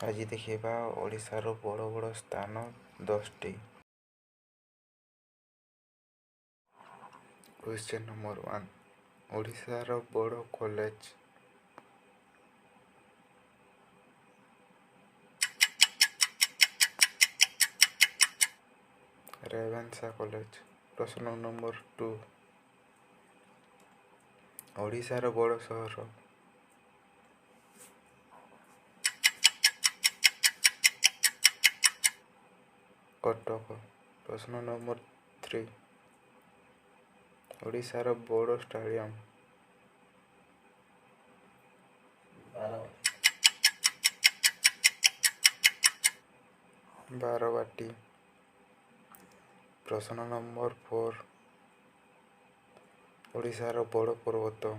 ଆଜି ଦେଖିବା ଓଡ଼ିଶାର ବଡ଼ ବଡ଼ ସ୍ଥାନ 10ଟି। କ୍ୱେଶ୍ଚନ୍ ନମ୍ବର 1, ଓଡ଼ିଶାର ବଡ଼ କଲେଜ? Ravenshaw college. ପ୍ରଶ୍ନ ନମ୍ବର 2, ଓଡ଼ିଶାର ବଡ଼ ସହର? କଟକ। ପ୍ରଶ୍ନ ନମ୍ବର 3, ଓଡ଼ିଶାର ବଡ଼ ଷ୍ଟାଡ଼ିୟମ୍? ବାରବାଟୀ। ପ୍ରଶ୍ନ ନମ୍ବର 4, ଓଡ଼ିଶାର ବଡ଼ ପର୍ବତ?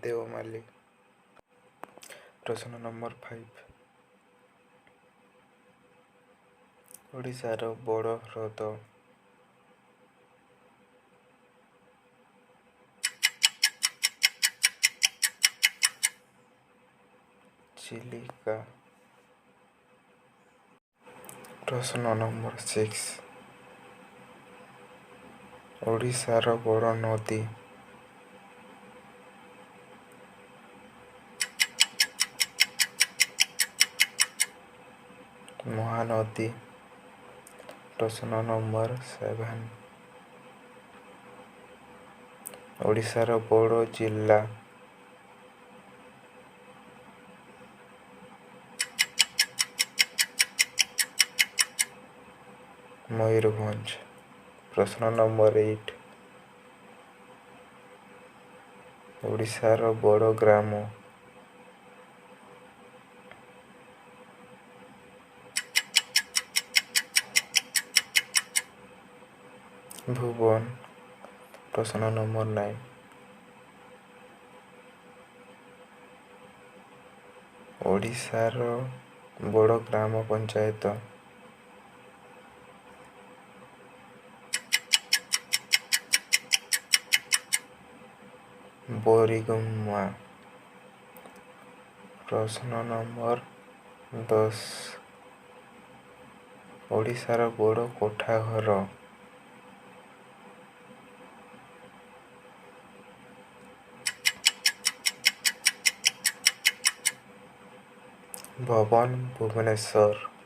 ଦେଓମାଲି। ପ୍ରଶ୍ନ ନମ୍ବର 5, ଓଡ଼ିଶାର ବଡ଼ ହ୍ରଦ? ଚିଲିକା। ପ୍ରଶ୍ନ ନମ୍ବର 6, ଓଡ଼ିଶାର ବଡ଼ ନଦୀ? ମହାନଦୀ। ପ୍ରଶ୍ନ ନମ୍ବର 7, ଓଡ଼ିଶାର ବଡ଼ ଜିଲ୍ଲା? ମୟୂରଭଞ୍ଜ। ପ୍ରଶ୍ନ ନମ୍ବର 8, ଓଡ଼ିଶାର ବଡ଼ ଗ୍ରାମ? ଭୁବନ। ପ୍ରଶ୍ନ ନମ୍ବର 9, ଓଡ଼ିଶାର ବଡ଼ ଗ୍ରାମ ପଞ୍ଚାୟତ? ବୋରିଗୁମ୍ମା। ପ୍ରଶ୍ନ ନମ୍ବର 10, ଓଡ଼ିଶାର ବଡ଼ କୋଠାଘର? ଭବନ, ଭୁବନେଶ୍ୱର।